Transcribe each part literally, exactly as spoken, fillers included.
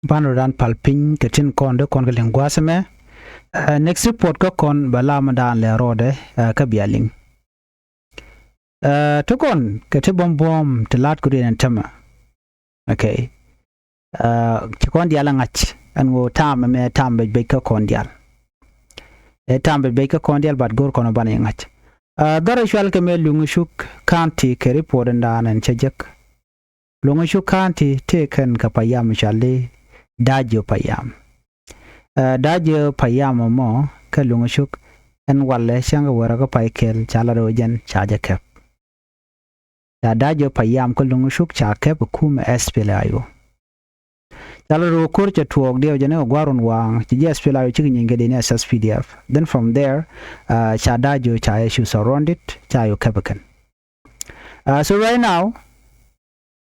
Banɛ rɔ dan pal piny kɛ tin kɔn dee kɔn kɛ liŋ gua̱a̱th ɛmɛ. Next report kä kɔn bɛ lam dan lɛ rɔɔdɛ kä bia liŋ. Ti kɔn kɛ ti buɔ̱m buɔ̱m ti la̱t kɛ riɛn ɛn tämɛ. Okay. Ci kɔn diaal ɛ ŋa̱c ɛn ɣöö tam ɛmɛ tam bec bec kä kɔn diaal. Ɛ tam bec bec kä kɔn diaal, but go̱r kɔn ɛ banɛ ŋa̱c. Dhɔr ɛ cual kɛ mɛ Luŋ Cuk County kɛ report ɛn dan ɛn cä jek. Luŋ Cuk County tëë kɛn kɛ payam cual di Dajo payam. Dajo payam mɔ kä Luŋ Cuk ɛn walɛ cäŋ kɛ wärä kä pay kɛl ca la rɛw jɛn ca jɛ kɛp. Ca Dajo payam kä Luŋ Cuk ca kɛp ɛ kumɛ S P L A I O. Ca la rɛw ko̱r cɛ tuɔɔk diɛw jɛ ni kɛ gua̱r run waaŋ ci ji̱ S P L A I O cikɛ nyiny kɛ di ni S S P D F. Then from there ca Dajo ca yɛ cu surrounded ca yɛ kɛp ɛ kɛn. So right now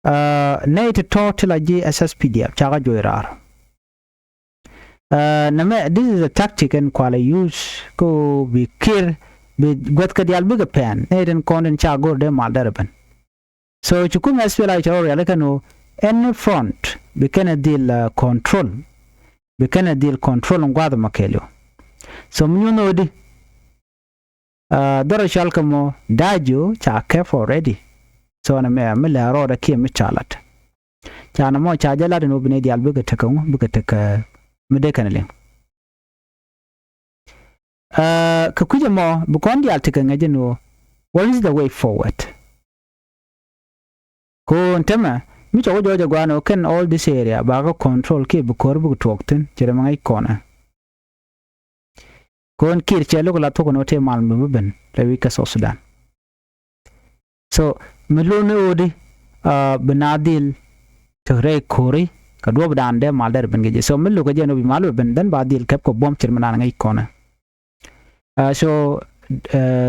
nɛy ti tɔ̱ ti la ji̱ S S P D F cakɛ juɔc raar. Nɛmɛ, this is a tactic ɛn kualɛ use kä bi Kiir bi guäth kɛ diaal bikɛ pɛn nɛy tin kɔn tin ca go̱r dee mal dɛr ben. So ci kumɛ S P L A I O cɛ rɔ rialikä ni ɣöö any front bi kɛn ɛ dhil control, bi kɛn ɛ dhil control in gua̱th ɛmɔ kɛɛliw. So mi nyuɔ̱n ɣöö di Dhɔr ɛ cual kɛ mɔ Dajo ca kɛp already. So nɛmɛ mi lɛ rɔɔdɛ kiɛ mi ca lat. Ca nɛmɔ ca jɛ lat ɛn ɣöö bi nɛy diaal bikɛ tekɛ ŋu, bikɛ tekɛ mi dee kɛn liŋ. Kɛ kui̱c ɛmɔ bi kɔn diaal tekɛ ŋäc ɛn ɣöö what is the way forward? Kɔn tämɛ mi cɔk wä jɔɔc ɛ gua̱a̱n ɣöö kɛn all this area bakɛ control kiɛ bi ko̱r bikɛ tuɔɔk thi̱n ci rɛ mi ŋäc kɔnɛ. Kɔn Kiir cɛ lo̱k la thok ni wä tëë mal mi bi ben rɛy wi̱c kä South Sudan. So mi lo̱n ni ɣöödi bi na dhil tek rɛy ko̱ri kɛ duɔ̱pdan dee mal dɛr ben kɛ jɛ. So mi lo̱k kɛ jɛ ni wä bi mal bi ben dhän ba dhil kɛp kɛ buɔ̱m cir mi naan ŋäc kɔnɛ. So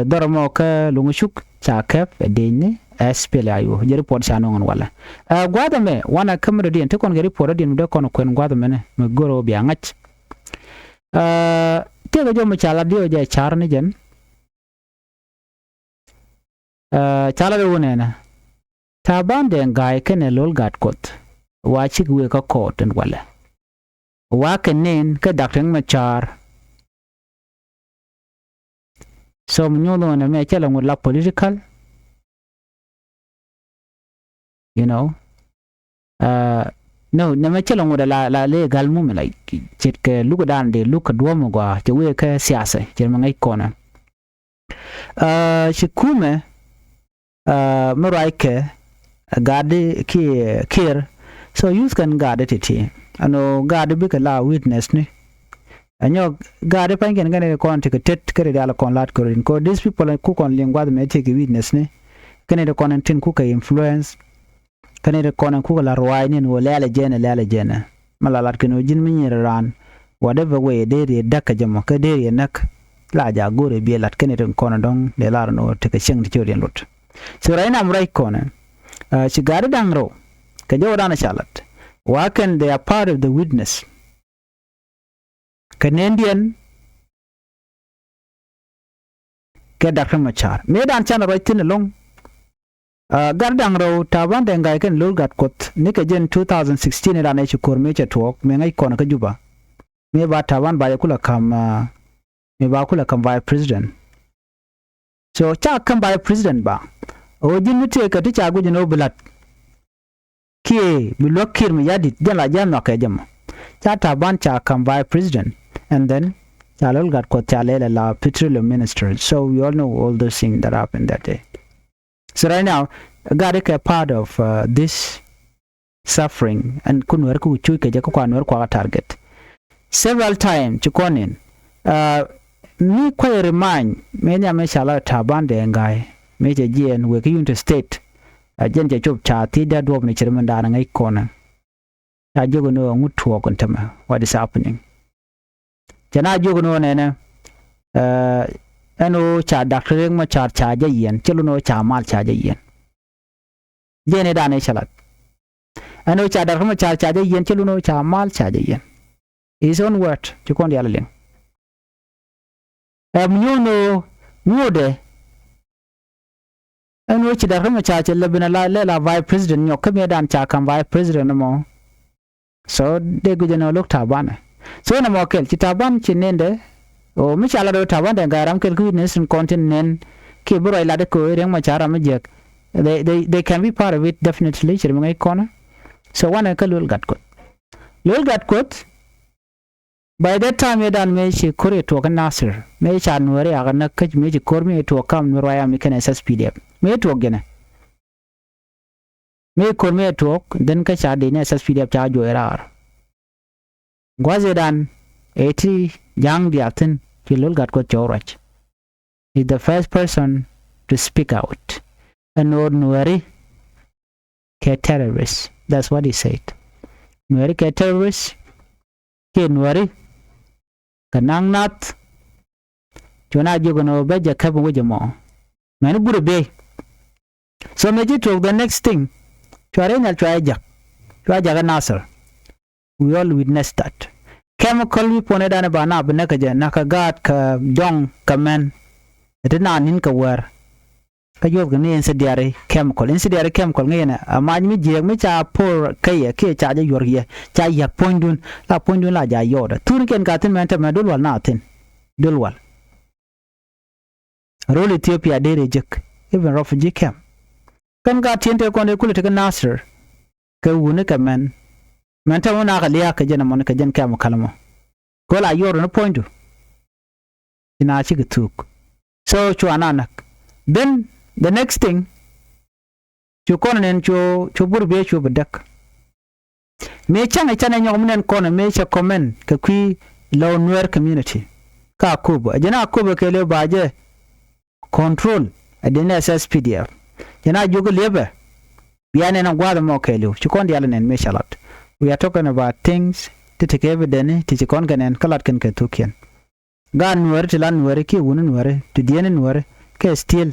dhɔr ɛmɔ kä Luŋ Cuk ca kɛp ɛ dec ni S P L A I O. Jɛ report ca nööŋ ɛn walɛ. Gua̱a̱th ɛmɛ wanɛ kä mi dɔ̱diɛn ti kɔn kɛ report dɔ̱diɛn mi dee kɔn kuɛn gua̱a̱th ɛmɛnɛ mi go̱r ɣöö bia ŋa̱c. Tëëkɛ jɔm ca la diɛw jɛ car ni jɛn. Ca la di wä nɛnɛ Taban Deng Gai kɛnɛ Lol Gatkuoth wa cik wëë kä court in walɛ. Wa kɛ nɛn kä Dak Riek Machar. So mi nyuɔth ɣän ɛmɛ cɛ lɛ ŋut la political. You know, no, nɛmɛ cɛ lɛ ŋut la la legal mumɛ la ce̱tkɛ lukdan dee luk kɛ duɔ̱ɔ̱m gɔaa cɛ wëë kɛ siasa cɛ mɛ ŋäc kɔnɛ. Ci kumɛ mi ruackɛ gaatdi kiɛ Kiir. So use kɛn gaatdi ti̱ti̱ ɛn ɣöö gaatdi bikɛ la witness ni. Ɛ nyɔk gaatdi pa̱ny kɛn kɛn kɔn tekɛ tet kɛ ri diaal kɔn la̱t kɛ rin kɛ ɣöö these people ku kɔn liŋ gua̱th mɛ tekɛ witness ni. Kɛn ri kɔn in tin kukɛ influence. Kɛn ri kɔn in kukɛ la ruaacni ɛn ɣöö lɛ̈ɛ̈lɛ jɛnɛ lɛ̈ɛ̈lɛ jɛnɛ. Mi la lat kɛn ɣöö ji̱n mi nyin raan whatever way dee riɛ däk kɛ jɛ mɔ kɛ dee riɛ näk. La jaak go̱o̱rɛ biɛ lat kɛn ri kɔn in dɔ̱ŋ dee lar ɛn ɣöö tekɛ cieŋ ti ci riɛn luɔt. So right now mi ruac kɔnɛ ci gaatdi da̱ŋ rɛw kɛ jɔwdan ca lat. Wa kɛn they are part of the witness. Kɛ nɛndiɛn kɛ Dak Riek Machar mëëdan canɛ ruac thi̱n ɛlɔ̱ŋ. Gaatdi da̱ŋ rɛw Taban Deng Gai kɛnɛ Lol Gatkuoth nikɛ jɛn two thousand sixteen iran ɛ ci ko̱r mëë cɛ tuɔɔk mëë ŋäc kɔn kä Juba. Mëë ba Taban ba jɛ kulɛ ka̱m mëë ba kulɛ ka̱m vice president. So ca ka̱m vice president ba ɣöö ji̱n mi tëëkɛ ti ca guic ɛn ɣöö bi la̱t kiɛ bi luäk Kiir Mayardit jɛn la ji̱ a nhɔak kɛ jɛ mɔ. Ca Taban ca ka̱m vice president and then ca Lol Gatkuoth ca lɛl ɛ la petroleum minister. So we all know all those things that happened that day. So right now gaatdi kɛ part of this suffering ɛn ku Nuɛr ku cuc kɛ jɛ kä kua Nuɛr kuakä target. Several time ci kɔn in mi kuay remind mëë nhiam mëë ca la Taban Deng Gai mëë cɛ jiɛɛn wëë kä Unity State. Ɛ jɛn cɛ cop ca thiecdä duɔ̱ɔ̱p ni cɛ ri mindan ŋäc kɔnɛ. Ca jiök ni ɣöö ŋut tuɔɔk in tämɛ, what is happening? Cɛ na jiök ni ɣöö nɛnɛ ɛn ɣöö ca Dak Riek Machar ca jɛ yiɛn cɛ lun ɣöö ca mal ca jɛ yiɛn. Jɛn i̱ dan i̱ cɛ lat ɛn ɣöö ca Dak Riek Machar ca jɛ yiɛn cɛ lun ɣöö ca mal ca jɛ yiɛn. His own word ci kɔn diaal liŋ. Ɛm nyuun ɣöö ŋuudɛ ɛn ɣöö ci Dak Riek Machar cɛ lɛ ben a la lɛ la vice president nyɔk kä mëëdan ca ka̱m vice president ɛmɔ. So dee guic ɛn ɣöö lo̱k Taban ɛ. So nɔmɔ kɛl ci Taban ci nendɛ. O mi ca lat ɣöö Taban dee ga̱a̱c ram kɛl kä witness in kɔn tin nen kiɛ bi ruac lat ɛ kɛ ɣöö Riek Machar ram mi jiäk. They, they, they can be part of it definitely, ci ri mi ŋäc kɔn ɛ. So wanɛ kä Luel Gatkuoth. Luel Gatkuoth, by that time yɛ dan mëë ci ko̱r yɛ tuɔɔk kä Nasir, mëë ca Nuääri ɛ ɣän näk kä mëë ci ko̱r mi yɛ tuɔɔk kam Nuäär White Army kɛnɛ S S P D F. Mëë tuɔɔk jɛnɛ. Mëë ko̱r mëë tuɔɔk, then kä ca dee ni S S P D F ca juɔc raar. Gua̱thdan ëë ti ja̱a̱ŋ diaal thi̱n, ci Luel Gatkuoth cɔw ruac. He's the first person to speak out. Ɛn ɣöö Nuääri kɛ terrorist. That's what he said. Nuääri kɛ terrorist. Kiɛ Nuääri kɛ naŋ nath. Cuɛ na jiök ɛn ɣöö bä jɛ käp in wec ɛmɔ. Mɛn i̱ gurɛ biey. So mëë ci tuɔɔk, the next thing, cua Riek Machar cua jɛ jak. Cua jɛ jak ɛ Nasir. We all witness that. Chemical weapon ëëdan ɛ ba na bi näk kɛ jɛ, na kɛ gaat, kɛ jɔŋ, kɛ mɛn. Ɛ ti na ni̱n kɛ wäär. Kä yuɔth kɛ ni incendiary chemical. Incendiary chemical ŋäcɛ nɛ a mac mi jiääk mi ca por kä yɛ kiɛ ca jɛ yuɔr yɛ, ca yäk puɔ̱nydun, la puɔ̱nydun la ja yɔɔdɛ. Thurkiɛn ka thi̱n mɛn tɛmɛ duel wal na thi̱n. Duel wal. Rol Ethiopia dee rɛ jek, even refugee camp. Kɛn ka ti̱en tëë kɔn dee kulɛ tekɛ Nasir kɛ wuni kɛ mɛn. Mɛn tɛmɛ wun a kɛ lia̱a̱k kɛ jɛn ɛmɔni kɛ jɛn kɛm kal ɛmɔ. Kɛ ɣöö la yuɔr ni puɔ̱nydu. Ci na cikɛ thuuk. So cua na näk. Then the next thing, cu kɔn nɛn cu, cu bur biɛ cu bi däk. Mëë cäŋ ɛ canɛ nyɔk mi nɛn kɔn mëë cɛ comment kɛ kui̱ lo̱w Nuer community. Ka Akobo, ɛ jɛn Akobo kɛɛliw ba jɛ control ɛ dee ni S S P D F. Jɛn a jiök liepɛ. Bia nɛn a gua̱a̱th ɛmɔ kɛɛliw. Ci kɔn diaal nɛn mëë ca lat. We are talking about things ti tekɛ evidence ti ci kɔn kɛ nɛn kä lat kɛn kɛ thukiɛn. Gaat Nuääri ti la Nuääri kiɛ wuni Nuääri ti diɛni Nuääri kɛ still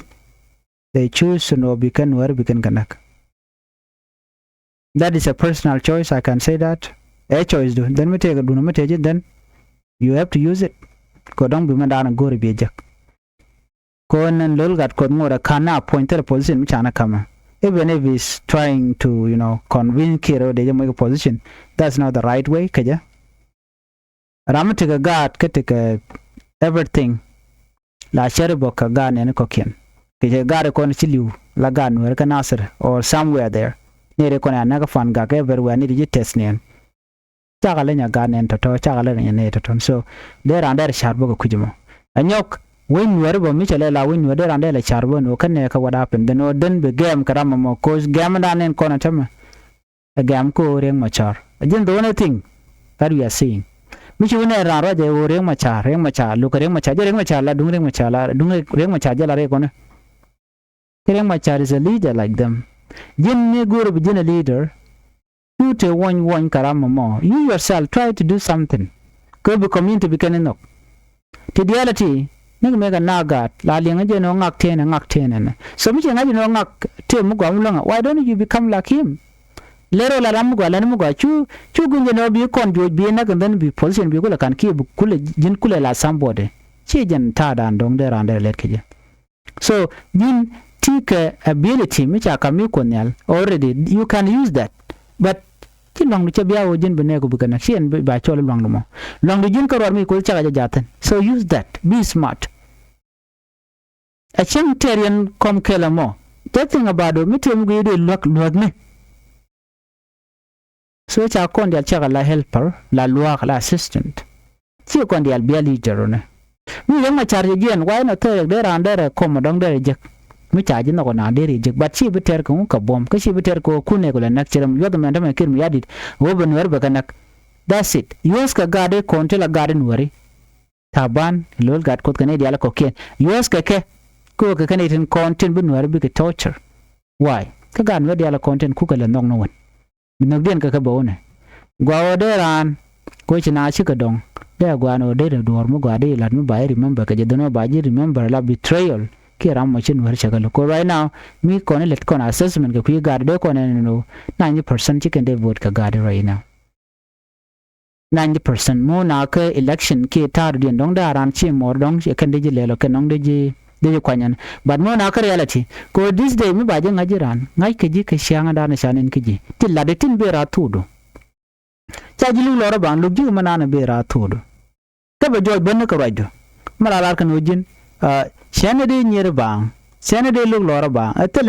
they choose to know bi kɛn Nuääri bi kɛn kɛ näk. That is a personal choice, I can say that. Ɛ choice du, then mi tëëkɛ duundɛ mi tëë ji̱, then you have to use it. Kɛ dɔ̱ŋ bi mɛn daanɛ go̱o̱ri bi jek. Kɔn ɛn Luel Gatkuoth ŋot ɛ ka̱n na puɔ̱ny thil position mi canɛ ka̱mɛ. Even if he's trying to, you know, convince Kiir ɔ dee jɛ moc kɛ position, that's not the right way kɛ jɛ. Ram mi tekɛ gaat kä tekɛ everything. La cäri bä kɛ gaat nɛɛni kɔ̱kiɛn. Kɛ cɛ gaat kɔn ci li̱w la gaat Nuääri kä Nasir or somewhere there. Ni ri kɔn ya näk kä Fangak everywhere ni ri ji̱ tɛth niɛn. Cakɛ leny a gaat nɛɛni tɔ̱tɔ̱, cakɛ leny a nɛy tɔ̱tɔ̱. So dee raan dee rɛ ca̱r bä kɛ kui̱c mɔ. Ɛ nyɔk wec Nuääri bä mi cɛ lɛ la wec Nuääri dee raan dee lɛ ca̱r bä ni wä kä nɛɛkɛ what happened. Then wä then bi gɛm kɛ ram mɔ, 'cause gɛm dan nɛn kɔn ɛ tämɛ. Ɛ gɛm kä ɣöö Riek Machar ɛ jɛn the only thing that we are seeing. Mi ci wä nɛ raan ruac ɛ ɣöö Riek Machar, Riek Machar, lukɛ Riek Machar, jɛ Riek Machar la duŋ Riek Machar la duŋ Riek Machar jɛ la Riek kɔni. Kɛ Riek Machar is a leader like them. Ji̱n ni go̱o̱r bi ji̱n a leader. Cu te wuɔ̱ny wuɔ̱ny kɛ ram mɔ mɔ. You yourself try to do something. Kɛ bi community bi kɛn inhɔk. Ti diaal ɛ ti ni kɛ mëë kɛ na gaat la liɛŋä jɛ ni ɣä ŋak tëë nɛ ŋak tëë nɛ nɛ. So mi ci ŋa̱c ni ɣä ŋak tëë mi gɔaa mi luäŋä, why don't you become like him? Lɛr ɣä la ram mi gɔaa, lɛn mi gɔaa. Cu, cu gui̱ny jɛ ni ɣä bi kɔn juɔc bi näk, and then bi position bi kulɛ ka̱n kiɛ bi kulɛ ji̱n kulɛ la somebody. Ci jɛn ta̱a̱dan dɔ̱ŋ dee raan dee lɛt kɛ jɛ. So ji̱n ti kɛ ability mi ca kam mi Kuoth Nhial already, you can use that. But ci luaŋdu cɛ bia ɣöö ji̱n bi nɛɛku bi kɛ näk, ci ɛn ba cɔl i̱ luaŋdu mɔ. Luaŋdu ji̱n kä ruar mi Kuoth cakɛ jɛ jathin. So use that, be smart. A cäŋ tɛɛr yɛn kɔm kɛl ɛmɔ. Just think about it, mi tëë mi guiy dee luäk luäkni. So ca kɔn diaal cakɛ la helper, la luaak, la assistant. Ci kɔn diaal bia leader ni. Mi Riek Machar jɛ jiɛn, why not thɛɛr dee raan dee rɛ kɔm dɔ̱ŋ dee rɛ jek. Mi ca ji̱ nhɔk na dee rɛ jek, but ci bi tɛɛr kɛ ŋu kɛ buɔ̱m, kä ci bi tɛɛr kɛ ɣöö kun nɛɛku lɛ näk ci rɛm yuɔth mɛn tämɛ Kiir Mayardit, ɣöö bɛ Nuɛr bɛ kɛ näk. That's it. Use kɛ gaat i̱ kɔn ti la gaat i̱ Nuɛri. Taban, Luel Gatkuoth kɛ nɛy diaal kɔ̱kiɛn. Use kɛ kɛ, kɛ ɣöö kɛ kɛn i̱ tin kɔn tin bi Nuɛri bikɛ torture. Why? Kä gaat Nuɛr diaal kɔn tin kukɛ lɛ nhɔk ni wän. Bi nhökdiɛn kɛ kɛ bä wunɛ. Gua ɣöö dee raan kɛ ɣöö ci na cikɛ dɔ̱ŋ, dee a gua̱a̱n ɣöö dee rɛ duɔ̱ɔ̱r mi gɔaa dee la̱t mi ba ji̱ remember kɛ jɛ, dhän ɣöö ba ji̱ remember la betrayal kiɛ ram mɔ ci Nuɛr cɛ kɛ lo̱k. Kɛ right now mi kɔn i̱ lät kɔn assessment kɛ kui̱ gaat dee kɔn ɛn ɛn ɣöö ninety percent ci kɛn dee vote kɛ gaat right now. Ninety percent mi wä na kä election kiɛ ta̱a̱ dɔ̱diɛn dɔ̱ŋ dee a raan ci mɔɔr dɔ̱ŋ ci kɛn dee ji̱ lɛl ɔ kɛn dɔ̱ŋ dee ji̱ dee ji̱ kuany ɛn. But mi wä na kä reality kɛ ɣöö this day mi ba ji̱ ŋa̱c ji̱ raan, ŋa̱c kä ji̱ kɛ ciaŋädan ca nɛn kä ji̱ ti lat i̱ tin bëë rath thukdu. Ca ji̱ luk lɔrä baŋ, luk ji̱ mɛ nanɛ bi raar thokdu. Kä bɛ jɔɔc bä ni kɛ ruacdu. Mɛ la lar kɛn ɣöö ji̱n, ah, cɛn ni dee nyier baŋ, cɛn ni dee luk lɔrä baŋ. Ɛ thil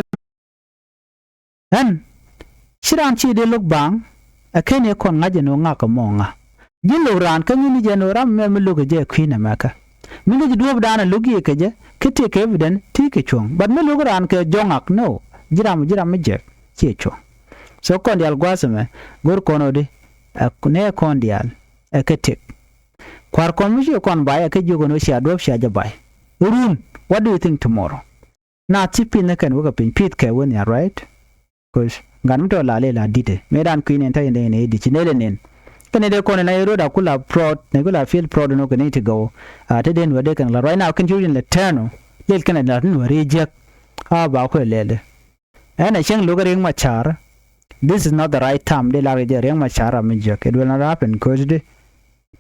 ɛn ci raan ci dee luk baŋ. Ɛ ken i̱ kɔn ŋa̱c ɛn ɣöö ŋak ɛmɔ ŋa. Ji̱n luk raan kä ŋi̱n i̱ jɛ ɛn ɣöö ram mɛ mi luk ɛ jɛ kui̱n ɛmɛ kä. Mi ŋäc duɔ̱ɔ̱pdan ɛ luk yiëë kɛ jɛ kä tëëkɛ evidence ti kɛ cuɔ̱ŋ. But mi luk raan kɛ jɔ̱ŋ ŋak, no. Ji̱ ram, ji̱ ram mi jek ciɛ cuɔ̱ŋ. So kɔn diaal gua̱a̱th ɛmɛ go̱r kɔn ɣöö di, ɛ nɛ kɔn diaal ɛ kɛ tëk. Kua̱r kɔn mi ci kɔn bay ɛ kɛ jiök ɛn ɣöö cia duɔ̱ɔ̱p cia jɛ bay. Run, what do you think tomorrow? Naath ci piny ni kɛn wekɛ piny, pith kɛ wen ya, right? 'Cause gat mi tɔ la lel a di̱t ɛ. Mëë dan kui̱ nɛn ta̱yɛ nɛy nɛy di̱t ci nɛy lɛ nɛn. Kɛn nɛy dee kɔn nɛy ruɔt a kula proud, nɛy kula feel proud nɔ kɛ nɛy ti gɔw. A te dee nuɛ dee kɛn la right now kɛn ci wec in lɛ tɛn ɔ. Lel kɛn la nuɛ ri jiäk. A ba kuɛ lɛl dee. Ɛn ɛ cieŋ lo̱k Riek Machar. This is not the right time dee lar kɛ jɛ Riek Machar a mi jiäk. It will not happen 'cause dee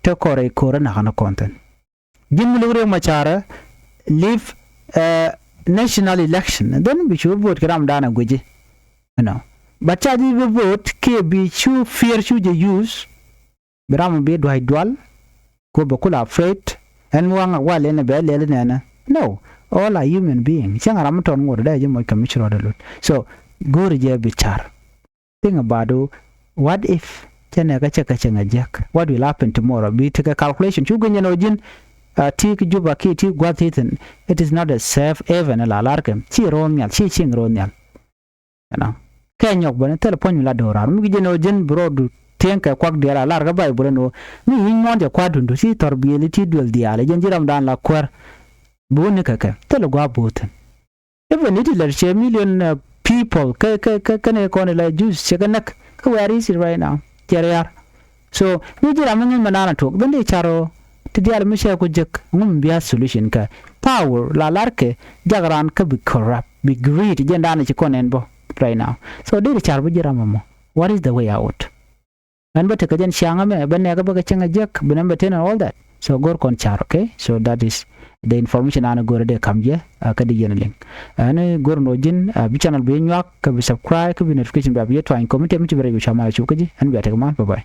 te kɔrɛ ko̱rä nakä ni kɔn thi̱n. Ji̱n mi lo̱k Riek Machar, leave, eh, national election. And then bi cu vote kɛ ram dan a guici. You know. But ca ji̱ bi vote kiɛ bi cu fear cu jɛ use. Bi ram bi duac dual. Ku bɛ kula afraid. Ɛn waŋ a wal ɛn bɛ lɛl nɛnɛ. No. All are human being. Cäŋ a ram mi tɔn ŋot dee ji̱ moc kɛ mi ci rɔɔdɛ lut. So go̱o̱ri jɛ bi car. Think about it. What if cɛ nɛ kä cɛ kä cɛ ŋa jiäk? What will happen tomorrow? Bi tekɛ calculation. Cu guinyɛ nɔ ji̱n, ah, ti ki Juba ki ti gua̱th ti thin. It is not a safe haven la lar kɛ. Ci ro̱o̱ nhial, ci cieŋ ro̱o̱ nhial. You know. Kɛ nyɔk bä ni thil puɔ̱ny mi la do̱raar. Mi guinyɛ nɔ ji̱n bi rɔɔdu tieŋ kɛ kuak diaal a lar kä Bayböl ɛn ɣöö mi wi̱ny muɔ̱ɔ̱n jɛ kua̱r duundu ti thɔr biëëli ti duël diaal. Jɛn ji̱ ramdan la kuäär. Bi wä ni kɛ kɛ. Thil gua̱a̱p bo̱o̱th thin. Even it lɛ cɛ million, uh, people kä, kä, kä, kä ni kɔn ila Jews cɛ kɛ näk. Kä where is it right now? Cɛ riar. So mi ji̱ ram mi ŋi̱n mɛ naan a tuɔk ben di car ɔ ti diaal mi cɛ ku jek ŋum bia solution kä power la lar kɛ jak raan kä bi corrupt, bi greed, jɛn daan ci kɔn ɛn bɔ right now. So di car bi ji̱ ram mɔ. What is the way out? Ɛn bä tekɛ jɛn ciaŋ ɛmɛ bä nɛɛk bä kɛ cäŋ ɛ jiäk bi nɛm bɛ ten and all that. So go̱r kɔn car, okay? So that is the information an go̱r dee kam jɛ, ah, kä di yɛn liŋ. Ɛn go̱r nɔ ji̱n, ah, bi channel bi nyuak kä bi subscribe kä bi notification bia bi yɛ tuany, committee mi ci bi rɛy bi cua mal a cuk kä ji̱. Ɛn bia tekɛ mal, bye bye.